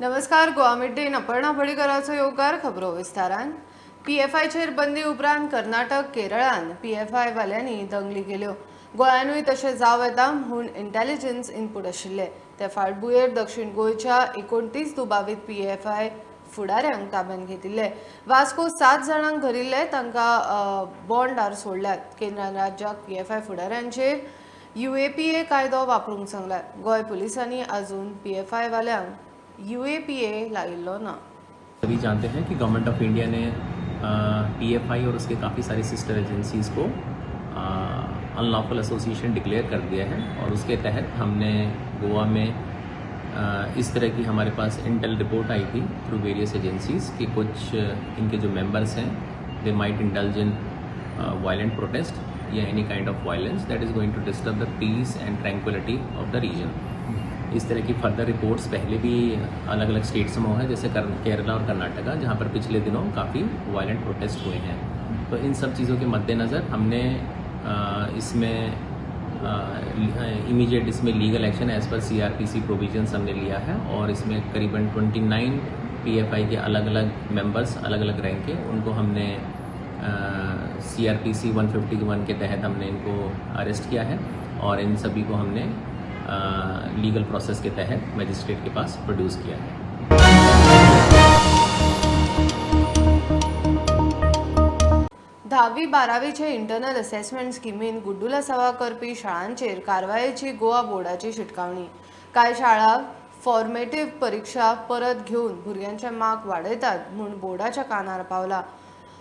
नमस्कार, गोवा मिड डेन अपर्णा पडीकराचो येवकार. खबरो विस्तारान. पीएफआयचेर बंदी उपरांत कर्नाटक, केरळान पीएफआय वाल्यांनी दंगली केल्यो. गोंयानूय तशें जावं येता म्हूण इंटेलिजन्स इनपूट आशिल्ले. ते फाटभुंयेर दक्षिण गोंयच्या 29 दुबावीत पीएफआय फुडाऱ्यांक ताब्यांत घेतिल्ले. वास्को 7 जाणांक धरिल्ले, तांकां बॉन्डार सोडल्यात. केंद्रान राज्याक पीएफआय फुडाऱ्यांचेर यूएपीए कायदो वापरूंक सांगला. गोंय पुलिसांनी अजून पीएफआय वाल्यांक यूएपीए लायिल्लो ना. सभी जानते हैं कि गवर्नमेंट ऑफ इंडिया ने पीएफआई और उसके काफ़ी सारी सिस्टर एजेंसीज़ को अनलॉफुल एसोसिएशन डिक्लेयर कर दिया है और उसके तहत हमने गोवा में इस तरह की हमारे पास इंटेल रिपोर्ट आई थी थ्रू वेरियस एजेंसीज़ कि कुछ इनके जो मेंबर्स हैं they might indulge in violent protest या any kind of violence that is going to disturb the peace and tranquility of the region. इस तरह की फर्दर रिपोर्ट्स पहले भी अलग अलग स्टेट्स में हुआ है, जैसे केरला और कर्नाटका, जहाँ पर पिछले दिनों काफ़ी वायलेंट प्रोटेस्ट हुए हैं. तो इन सब चीज़ों के मद्देनज़र हमने इसमें इमीडिएट इसमें legal action as per CrPC provisions हमने लिया है और इसमें करीबन 29 पीएफआई के अलग अलग मेंबर्स, अलग अलग रैंक के, उनको हमने सीआरपीसी 151 के तहत हमने इनको arrest Kia Hai Aur in सभी को हमने लीगल प्रोसेस के तहत मजिस्ट्रेट के पास प्रोड्यूस किया है. धावी बारावीचे इंटरनल असेसमेंट स्किमीन गुड्डुलसावा करपी शाळांचेर कारवायेची गोवा बोर्डाची शिटकावणी. कांय शाळा फॉर्मेटीव परिक्षा परत घेवन भुरग्यांचे मार्क वाडयतात म्हूण बोर्डाच्या कानार पावला.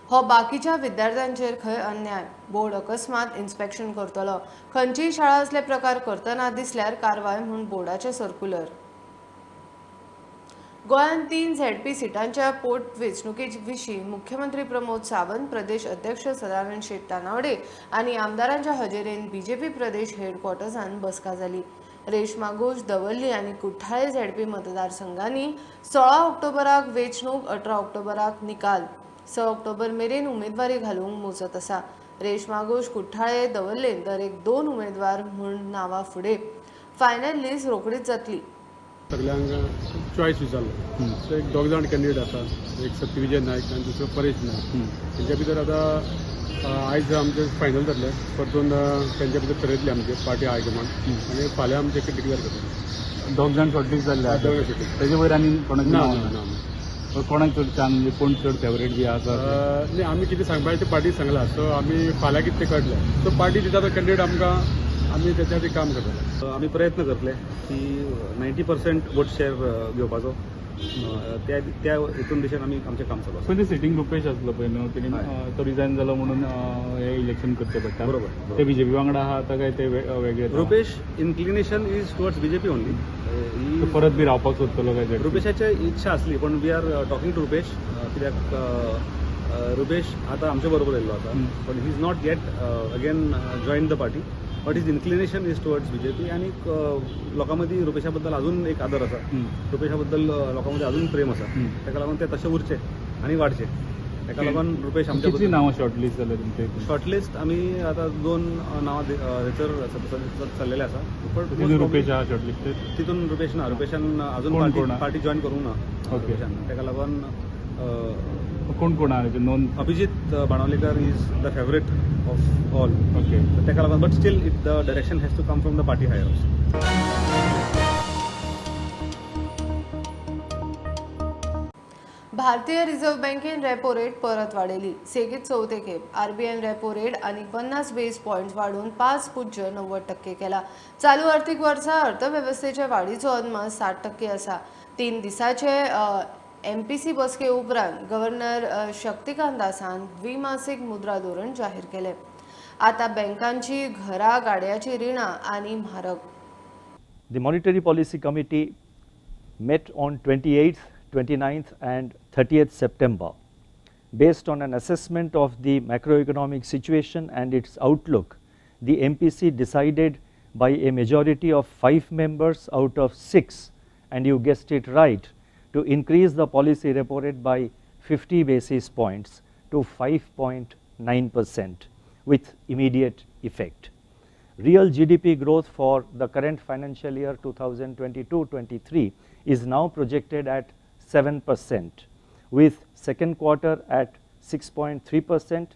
हो बाकीच्या विद्यार्थ्यांचेर खंय अन्याय. बोर्ड अकस्मात इन्स्पेक्शन करतलो. खंयचीय शाळा असले प्रकार करतना दिसल्यार कारवाय म्हूण बोर्डाचें सर्क्युलर. गोंयांत 3 झेडपी सिटांच्या पोटवेंचणुके विशीं मुख्यमंत्री प्रमोद सावंत, प्रदेश अध्यक्ष सदानंद शेट तानावडे आनी आमदारांच्या हजेरेन बीजेपी प्रदेश हेडक्वॉर्टर्सांत बसका जाली. रेश्मा घोष, दवर्ली आनी कुठ्ठाळे झेडपी मतदारसंघांनी 16 ऑक्टोबराक वेंचणूक, 18 ऑक्टोबराक निकाल. 6 ऑक्टोबर मेरेन उमेदवारी घालूंक मुजत आसा. रेश्मा घोष, कुठ्ठाळे, दवर्लेन दरेक 2 उमेदवार म्हूण नांवां फुडें. फायनल लिस्ट रोखडीच जातली. सगल्यांक चॉयस विचारलो. सो एक दोग जाण कॅन्डिडेट आसा, एक सत्यविजय नायक आनी दुसरो परेश नायक. तेंच्या भितर आतां आयज आमचें फायनल जातलें. परतून तेंच्या भितर ठरयतले आमचे पार्टी हायकमांड आनी फाल्यां आमचें डिक्लेअर करतले. दोग जाण शॉर्टलिस्ट जाल्ले आसा. दोग शॉर्टलिस्ट. तेजे वयर आनी कोणाचें ना. नांव ना. ना? ना. कोणाक चड चान्स, म्हणजे कोण चड फेवरेट बी आसा? न्ही, आमी कितें सांगपाचें तें पार्टी सांगलां. सो आमी फाल्यां कितें तें कळटलें. सो पार्टी दिता तो कॅन्डिडेट आमकां, आमी तेच्या खातीर काम करतले. आमी प्रयत्न करतले की 90% वोट शेअर घेवपाचो. त्या त्या हितून दिशेन आमी आमचें काम चालू आसा. पण ते सिटींग रुपेश आसलो पळय न्हू, तेणी तो रिजायन जालो म्हणून हे इलेक्शन करचें पडटा. बरोबर. ते बीजेपी वांगडा आहा आतां काय ते वेगळे? Rupesh inclination is towards BJP only. तो परत बी रावपाक सोदतलो काय ZP? रुपेशाची इच्छा आसली, पण we are talking to Rupesh, कित्याक रुपेश आतां आमचे बरोबर येयल्लो आसा, पण he is not yet again join the party, but his inclination is towards BJP. आनी लोकां मदीं रुपेशा बद्दल अजून एक आदर आसा. रुपेशा बद्दल लोकां मदीं अजून प्रेम आसा. ताका लागून ते तशें उरचें आनी वाडचें, ताका लागून रुपेश आमच्या. कितली नांवां शॉर्टलिस्ट जाल्या तुमच्या हितून? शॉर्टलिस्ट आमी आतां 2 नांवां हेचर चल्लेले आसा, पण तितून रुपेश आहा शॉर्टलिस्टेड? तितून रुपेश ना. रुपेशान अजून कोण पार्टी कोण आहा? पार्टी जॉईन करूंक ना रुपेशान. ताका लागून कोण कोण आहा नोंद? Abhijit Banavlikar is the favourite of all. ताका लागून, but still it the direction has to come from the party higher. भारतीय रिझर्व्ह बँकेन रेपो रेट परत वाडयली. सेगीत चवथे खेप आरबीआयन रेपो रेट आनी 50 बेस पॉयंट्स वाडोवन 5.90% केला. चालू अर्थीक वर्सा अर्थवेवस्थेच्या वाडीचो अदमास 7% आसा. 3 दिसाचे एमपीसी बसके उपरांत गव्हर्नर शक्तिकांत दासान द्विमासिक मुद्रा धोरण जाहीर केलें. आतां बँकांची घरा गाड्याची रिणां आनी म्हारग. The Monetary Policy Committee met on 28th, 29th and 30th September. Based on an assessment of the macroeconomic situation and its outlook, the MPC decided by a majority of 5 members out of 6, and you guessed it right, to increase the policy repo rate by 50 basis points to 5.9% with immediate effect. Real GDP growth for the current financial year 2022-23 is now projected at 7%, with second quarter at 6.3%,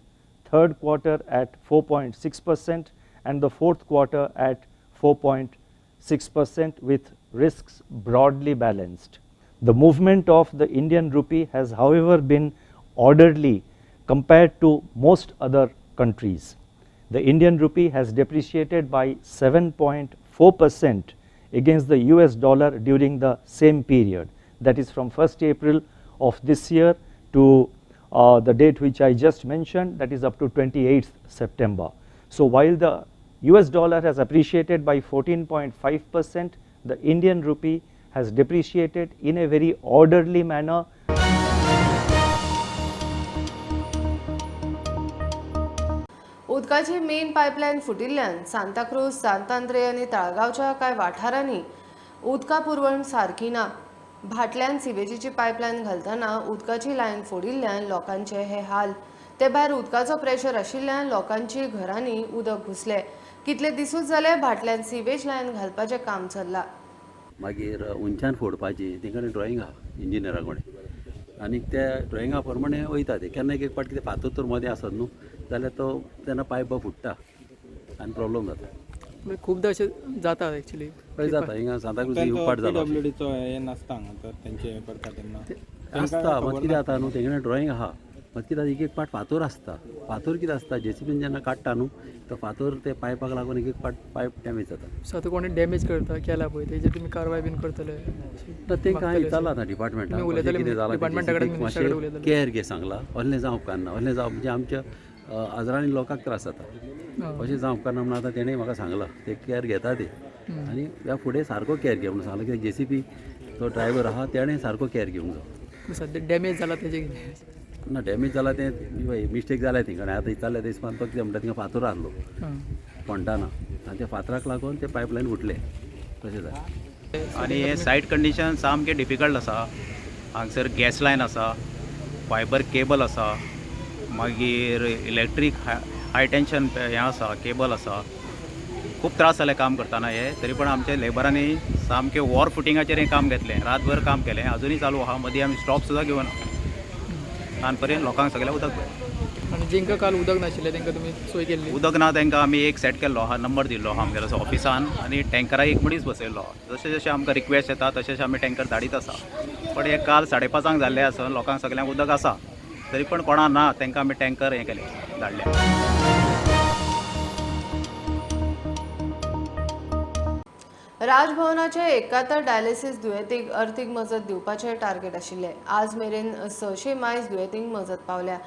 third quarter at 4.6% and the fourth quarter at 4.6%, with risks broadly balanced. The movement of the Indian rupee has, however, been orderly compared to most other countries. The Indian rupee has depreciated by 7.4% against the US dollar during the same period, that is from 1st April of this year to the date which I just mentioned, that is up to 28th September. So while the US dollar has appreciated by 14.5%, the Indian rupee has depreciated in a very orderly manner. उदकाची main pipeline फुटिल्ल्यान सांताक्रूज, सांतांद्रे आनी ताळगांवच्या कांय वाठारांनी उदका पुरवण सारकी ना. भाटल्यान सिवेजीची pipeline घालतना उदकाची लायन फोडिल्ल्यान लोकांचे हे हाल. ते भायर उदकाचो प्रेशर आशिल्ल्यान लोकांची घरांनी उदक घुसले. कितले दिसूच जाले भाटल्यान सिवेज लायन घालपाचें काम चल्लां. मागीर उंचान फोडपाची तेंकडे ड्रॉइंग आहा इंजिनियरा कडेन आनी त्या ड्रॉइंगा प्रमाणे वयता ते. केन्ना एक फावट कितें फातर तर मदें आसत न्हू जाल्यार तो तेन्ना पायप फुट्टा आनी प्रॉब्लम जाता. खुबदां अशें जाता एक्चुअली. हय जाता. हिंगा सांताक्रूज उपाट जाला. पीडब्ल्यूडीचो हें नासता हांगा तर तेंचे हें करता तेन्ना आसता. मात कितें जाता न्हू तेंगें ड्रॉइंग आहा, मात कितें एक एक पाट फातर आसता. फातर कितें आसता जेसीबीन जेन्ना काडटा न्हू तो फातर ते पायपाक लागून एक एक पाट पायप डॅमेज जाता. सो आतां कोणी डॅमेज करता केला पळय तेजेर तुमी कारवाय बीन करतले? ना तेंकां हांवें विचारलां आतां डिपार्टमेंटाक कितें जालां मातशें केअर घे सांगलां. असलें जावं उपकारना, असलें जावं म्हणजे आमच्या हजारांनी लोकांक त्रास जाता, अशें जावं उपकारना म्हणून आतां तेणें म्हाका सांगलां. ते केअर घेता ते आनी ह्या फुडें सारको केअर घे म्हणून सांगलां. कित्याक जेसीबी तो ड्रायवर आहा तेणें सारको केअर घेवंक जाय. सद्या डॅमेज जाला तेजें कितें ना डॅमेज जाला तें मिस्टेक जाल्या थिंगा. आतां विचारलें ते हिसपान तो कितें म्हणटा थिंगा फातर आहलो फोंडटाना आनी त्या फातराक लागून ते पायपलायन फुटलें तशें जालें. आनी हें सायट कंडिशन सामकें डिफिकल्ट आसा. हांगसर गॅस लायन आसा, फायबर केबल आसा, मागीर इलेक्ट्रीक हाय टेंशन हें आसा, केबल आसा. खूब त्रास जाले काम करतना हे. तरी पण आमच्या लेबरांनी सामकें वॉर फुटिंगाचेर हें काम घेतलें, रातभर काम केलें, अजुनूय चालू आहा. मदीं आमी स्टॉप सुद्दां घेवना. तान पर्यंत लोकांक सगळें उदक जाय. आनी जेंकां काल उदक नाशिल्लें तेंकां तुमी सोय केल्ली? उदक ना तेंकां आमी एक सेट केल्लो आहा, नंबर दिल्लो आहा आमगेलो ऑफिसान आनी टँकराक एक मनीस बसयल्लो आहा. जशें जशें आमकां रिक्वेस्ट येता तशें तशें आमी टँकर धाडीत आसा. पण हे काल 5:30 जाल्लें आसा, लोकांक सगळ्यांक उदक आसा तरी पण कोणा ना तेंकां आमी टँकर हें केलें धाडलें. राजभवनाचे 71 डायलिसिस दुयेंतींक अर्थीक मजत दिवपाचे टार्गेट आशिल्ले. आज मेरेन 600 मायज दुयेंतींक मजत पावल्या.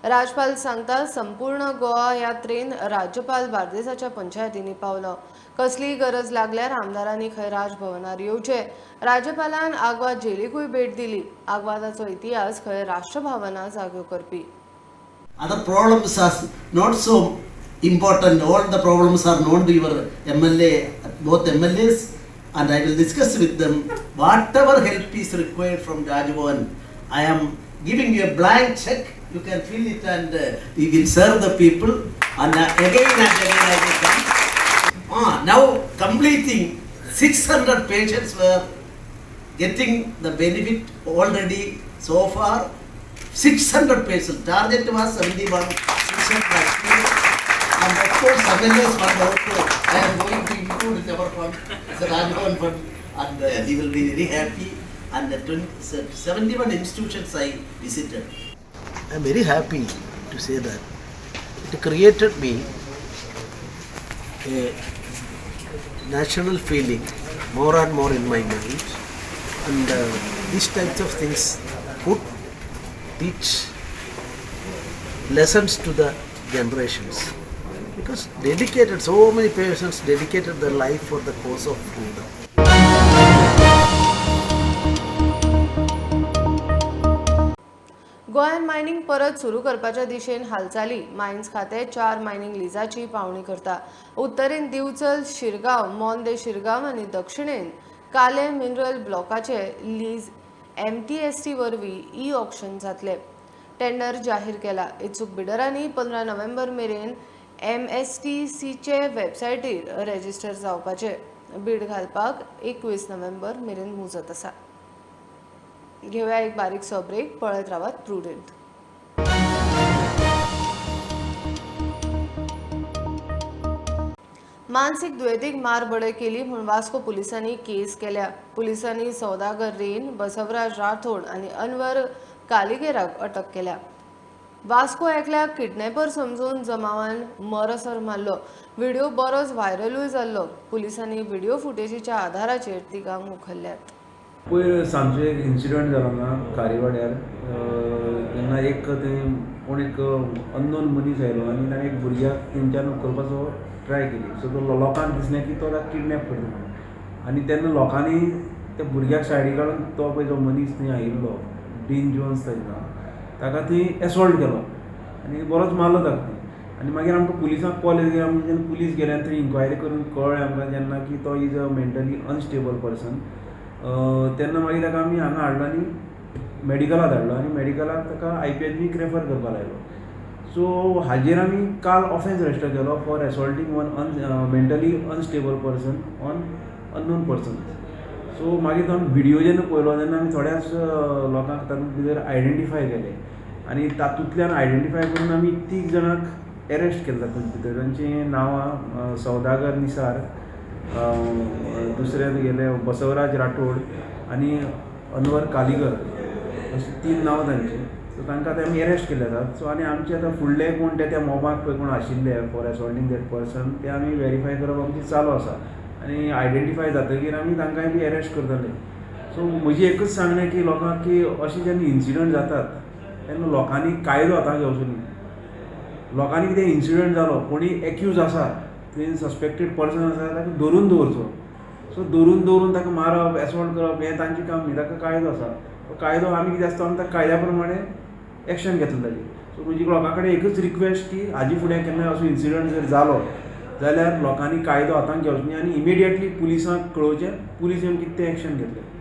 राजपाल सांगता संपूर्ण गोवा यात्रेन राज्यपाल बार्देसाच्या पंचायतींनी पावलो. कसलीय गरज लागल्यार आमदारांनी खंय राजभवनार येवचे. राज्यपालान आगवाद जेलीकूय भेट दिली. आगवादाचो इतिहास खंय राष्ट्रभावना जाग्यो करपी. Other problems are not so important. All the problems are known to your MLA, both MLAs, and I will discuss with them whatever help is required from Raj Bhavan. I am giving you a blank check. You can fill it and we will serve the people. And again and again I will come. Now completing 600 patients were getting the benefit already so far. 600 patients. Target was 71, 600. And of course, MLA's fund also, I am going to include in our fund, it's a Raj Bhavan fund, and we will be very happy. And the 71 institutions I visited. I am very happy to say that it created me a national feeling more and more in my mind, and these types of things could teach lessons to the generations, because dedicated, so many persons dedicated their life for the cause of freedom. गोंयांत mining परत सुरू करपाच्या दिशेन हालचाली. Mines खातें 4 mining लिजाची पावणी करता. उत्तरेन दिवचल, शिरगांव, मोंदे शिरगांव आनी दक्षिणेन काले mineral ब्लॉकाचे lease MTST वरवीं ई ऑक्शन जातले. टेंडर जाहीर केला. इत्सूक बिडरांनी 15 नोव्हेंबर मेरेन MSTCचे वेबसायटीर रेजिस्टर जावपाचे. बीड घालपाक 21 नोव्हेंबर मेरेन मुजत आसा. घेवया एक बारीकसो ब्रेक. पळयत रावात प्रुडंट. मानसीक दुयेंतीक मार बडय केली म्हूण वास्को पुलिसांनी केस केल्या. पुलिसांनी सौदागर रेन, बसवराज राठोड आनी अनवर कालिगेराक अटक केल्या. वास्को एकल्याक किडनॅपर समजून जमावान मरसर मारलो. व्हिडिओ बरोच व्हायरलूय जाल्लो. पुलिसांनी व्हिडिओ फुटेजीच्या आधाराचेर तिगांक उखल्ल्यात. पयर सांजचो एक इन्सिडंट जालो हांगा खारीवाड्यार. तेन्ना एक थंय कोण एक अननोन मनीस आयलो आनी ताणें एक भुरग्याक तेंच्यान उखलपाचो ट्राय केली. सो तो लोकांक दिसलें की तो ताका किडनॅप करता म्हणून, आनी तेन्ना लोकांनी त्या भुरग्याक सायडीक काडून तो पळय जो मनीस थंय आयिल्लो डीन जोन्स ताजें नांव, ताका थंय एसॉल्ट केलो आनी बरोच मारलो ताका थंय. आनी मागीर आमकां पुलिसांक कॉल येयलो. आमी जेन्ना पुलीस गेले आनी थंय इन्क्वायरी करून कळ्ळें आमकां जेन्ना की तो is a mentally unstable person. तेन्ना मागीर ताका आमी हांगा हाडलो आनी मेडिकलाक धाडलो आनी मेडिकलाक ताका आय.पी.एच.बीक रेफर करपाक लायलो. सो हाजेर आमी काल ऑफेन्स रजिस्टर केलो for assaulting one mentally unstable person on unknown person. So मागीर तो आमी व्हिडियो जेन्ना पळयलो तेन्ना आमी थोड्याच लोकांक तातूंत भितर आयडेंटिफाय केले आनी तातूंतल्यान आयडेंटिफाय करून आमी 3 जाणांक एरेस्ट केले. तातूंत भितर तांचीं नांवां सौदागर निसार, दुसरे गेले बसवराज राठोड आनी अनवर कालिगर, अशीं 3 नांवां तांचीं. सो तांकां आतां आमी एरेस्ट केले आसात. सो आनी आमचे आतां फुडले कोण ते त्या मॉबाक पळय कोण आशिल्ले फॉर असॉल्टींग that person ते आमी वेरीफाय करप आमचें चालू आसा आनी आयडेंटिफाय जातकीर आमी तांकांय बी एरेस्ट करतले. सो म्हजी एकूच सांगणें की लोकांक की अशे जेन्ना इन्सिडंट जातात तेन्ना लोकांनी कायदो हातांत घेवचो न्ही. लोकांनी कितें इन्सिडंट जालो, कोणी एक्यूज आसा, थंय सस्पेक्टेड पर्सन आसा ताका धरून दवरचो. सो धरून दवरून ताका मारप, एसॉल्ट करप हें तांचें काम न्ही. ताका कायदो आसा, तो कायदो आमी कितें आसता आमी ताका कायद्या प्रमाणे एक्शन घेतले ताजेर. सो म्हजी लोकां कडेन एकूच रिक्वेस्ट की हाजे फुडें केन्नाय असो इन्सिडंट जर जालो जाल्यार लोकांनी कायदो हातांत घेवचो न्ही आनी इमिडिएटली पुलिसांक कळोवचें, पुलीस येवन कितें तें एक्शन घेतले.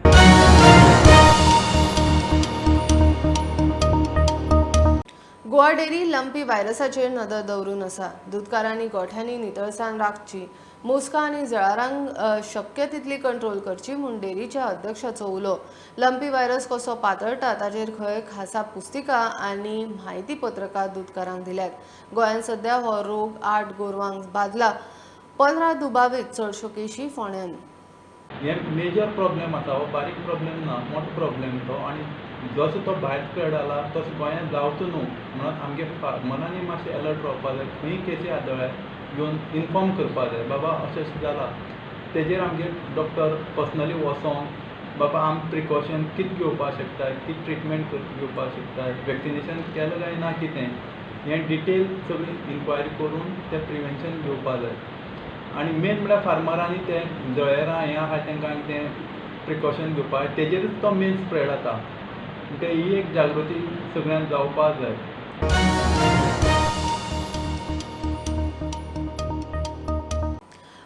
गोवा डेअरी लंपी व्हायरसाचेर नदर दवरून आसा. दुदकारांनी गोठ्यांनी नितळसाण राखची, मोस्का आनी जळारांक शक्य तितली कंट्रोल करची म्हूण डेअरीच्या अध्यक्षाचो उलो. लंपी व्हायरस कसो पातळटा ताचेर खंय खासा पुस्तिका आनी म्हायती पत्रकां दुदकारांक दिल्यात. गोंयांत सध्या हो रोग 8 गोरवांक बादला. 15 दुबावीत, चडश्यो केशी फोंड्यान. हे मेजर प्रॉब्लेम आसा, हो बारीक प्रॉब्लेम ना, मोठो प्रॉब्लेम तो. आनी जसो तो भायर स्प्रेड जाला तसो गोंयांत जावचो न्हू म्हणून आमगे फार्मरांनी मातशें अलर्ट रावपा जाय. खंय केसी आदळ्ळ्या येवन इनफॉर्म करपा जाय, बाबा अशें अशें जालां. तेजेर आमगे डॉक्टर पर्सनली वचोन बाबा आमी प्रिकॉशन कितें घेवपाक शकता, कितें ट्रिटमेंट घेवपाक शकता, वॅक्सिनेशन केलां काय ना कितें हें डिटेल सगळी इन्क्वायरी करून तें प्रिवेंशन घेवपा जाय. आनी मेन म्हळ्यार फार्मरांनी ते जळेरां हें आहा तांकां कितें प्रिकॉशन घेवपाक, तेजेरूच तो मेन स्प्रेड जाता. ते ही एक जागृती सगळ्यांक जावपाक जाय.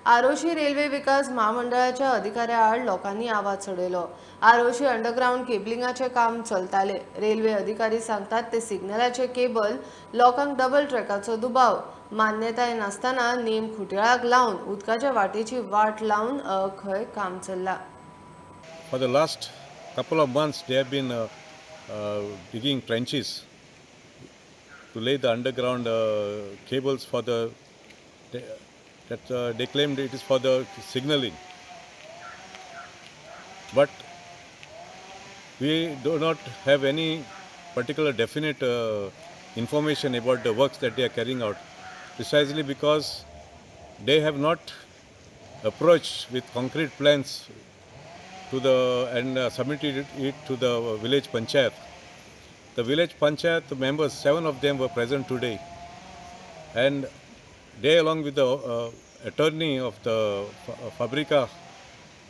आरोशी रेल्वे विकास म्हामंडळाच्या अधिकाऱ्या आड लोकांनी आवाज चडयलो. आरोशी अंडरग्रावंड केबलिंगाचें काम चलतालें. रेल्वे अधिकारी सांगतात ते सिग्नलाचे केबल लोकांक डबल ट्रॅकाचो दुबाव. मान्यताय नासतना नेम खुटेळाक लावन उदकाच्या वाटेची वाट लावन खंय काम चल्लां. For the last couple of months they have been digging trenches to lay the underground cables for the that they claimed it is for the signaling, but we do not have any particular definite information about the works that they are carrying out, precisely because they have not approached with concrete plans to the and submitted it to the village panchayat. The village panchayat members, 7 of them were present today, and they, along with the attorney of the Fabrica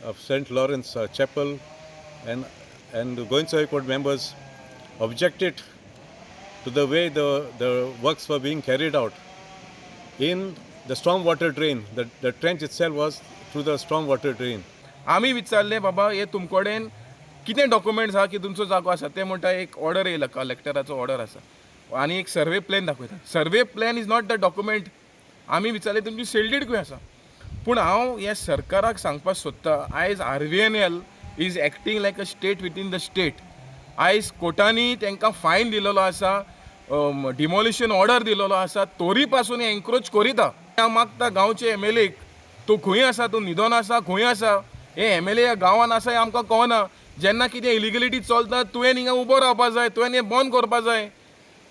of St. Lawrence Chapel and the Goenka High Court members, objected to the way the works were being carried out in the stormwater drain. The trench itself was through the stormwater drain. आमी विचारले, बाबा हे तुमकडेन कितें documents आहा की तुमचो जागो आसा? ते म्हणटा एक ऑर्डर येयला, कलेक्टराचो ऑर्डर आसा आनी एक सर्वे प्लॅन दाखयता. Survey plan is not the document. आमी विचारले तुमची सेल did खंय आसा? पूण हांव हे सरकाराक सांगपाक सोदता, आयज RVNL is acting like a state within the state. आयज कोर्टांनी तांकां फायन दिलेलो आसा, डिमोलिशन ऑर्डर दिलेलो आसा, तोरी पासून हे एन्क्रोच करिता. हांव मागता गांवचे एमएलएक, तूं खंय आसा, तूं न्हिदोन आसा, खंय आसा? हे एमएलए ह्या गांवान आसा हें आमकां कळना. जेन्ना कितें इलिगलिटी चलता तुवें हिंगा उबो रावपा जाय, तुवें हें बंद करपा जाय.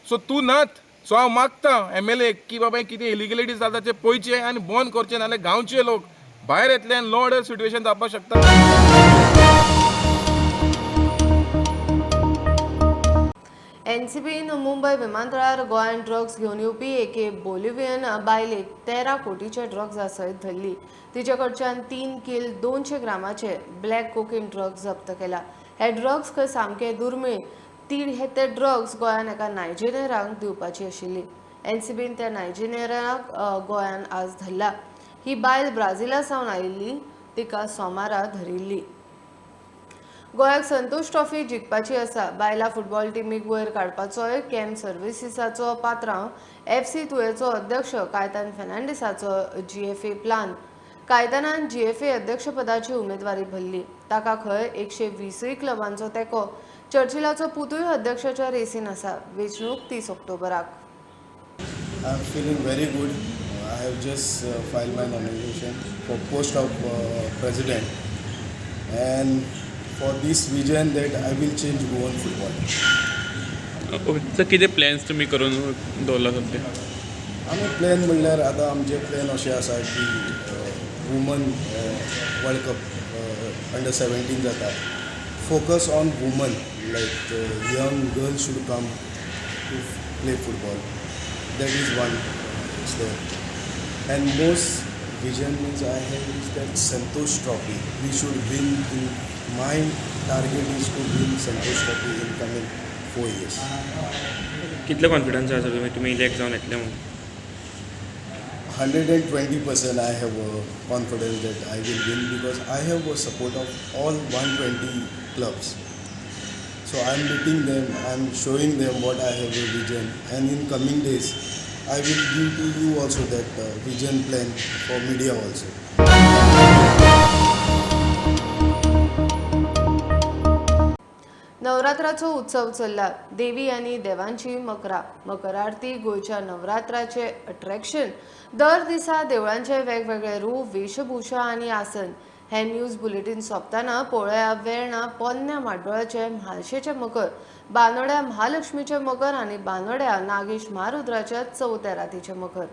सो तूं नात. सो हांव मागता एमएलएक की बाबा कितें इलिगलिटी जाता तें पळयचें आनी बंद करचें, नाल्यार गांवचे लोक भायर येतले आनी लॉ ऑर्डर सिट्युएशन जावपाक शकता. एनसीबीन मुंबय विमानतळार गोंयांत ड्रग्स घेवन येवपी एके बोलिव्हियन बायलेक 13 कोटीच्या ड्रग्सा सयत धरली. तिचे कडच्यान 3 किल 200 ग्रामाचे ब्लॅक कोकेन ड्रग्स जप्त केला. हे ड्रग्स खंय सामके दुर्मीळ. हे ते ड्रग्स गोंयांत एका नायजेरियनाक दिवपाची आशिल्ली. एनसीबीन त्या नायजेरियनाक गोंयांत आज धरला. ही बायल ब्राझिला सावन आयिल्ली, तिका सोमारा धरिल्ली. गोंयाक संतोष ट्रॉफी जिखपाची आसा. बायलां फुटबॉल टिमीक वयर काडपाचोय कॅम्प सर्विसीसाचो पात्रांव एफसी तुयेचो अध्यक्ष कायतान फेर्नांडीसाचो जीएफए प्लान. कायतानान जीएफए अध्यक्षपदाची उमेदवारी भरली. ताका खंय 120 क्लबांचो तेंको. चर्चिलाचो पुतूय अध्यक्षाच्या रेसीन आसा. वेंचणूक 30 ऑक्टोबराक. I am feeling very good. I have just filed my nomination for post of president and for this vision that I will change Goan football. Okay, so कितें प्लॅन्स तुमी करून दवरला सद्या? आमी प्लॅन म्हणल्यार आतां आमचे प्लॅन अशें आसा की वुमन वर्ल्ड कप अंडर 17 जाता. Focus on woman, like young girls should come to play football. That is one there. And most vision means I have is that Santosh Trophy. We should win in, my target is to win Santosh Trophy in coming 4 years. कितले confidence आसा तुमी elect जावन येतले म्हणून? 120% I have a confidence that I will win because I have a support of all 120 clubs. So I am meeting them, I am showing them what I have a vision, and in coming days I will give to you also that vision plan for media also. नवरात्राचो उत्सव चल्ला. देवी आनी देवांची मकरा मकर आरती गोंयच्या नवरात्राचे attraction. दर दिसा देवळांचे वेगवेगळे रूप, वेशभूषा आनी आसन. हे न्यूज बुलेटीन सोंपतना पळोवया वेर्णा पोन्न्या म्हाड्डोळाचे म्हालशेचे मकर, बानोड्या महालक्ष्मीचे मकर आनी बानोड्या नागेश महारुद्राच्या चवथ्या रातीचे मकर.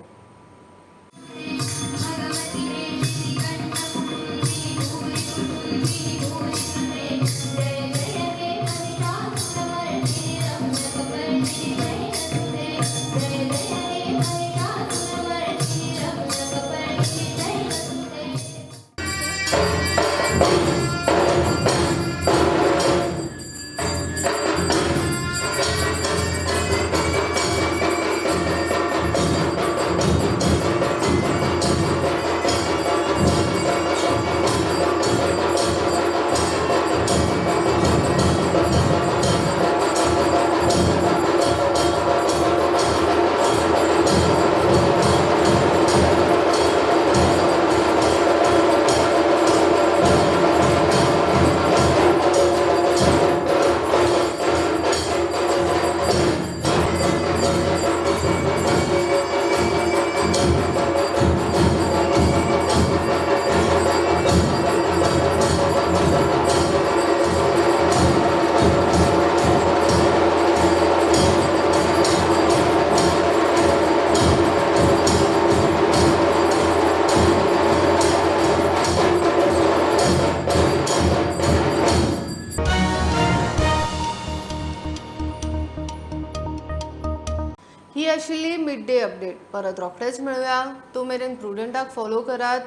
ही आशिल्ली मिड डे अपडेट. परत रोखडेच मेळुया. तो मेरेन प्रुडंटाक फॉलो करात.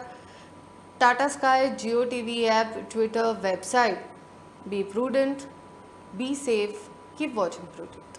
Tata Sky, Jio TV app, Twitter, website. Be prudent, be safe, keep watching Prudent.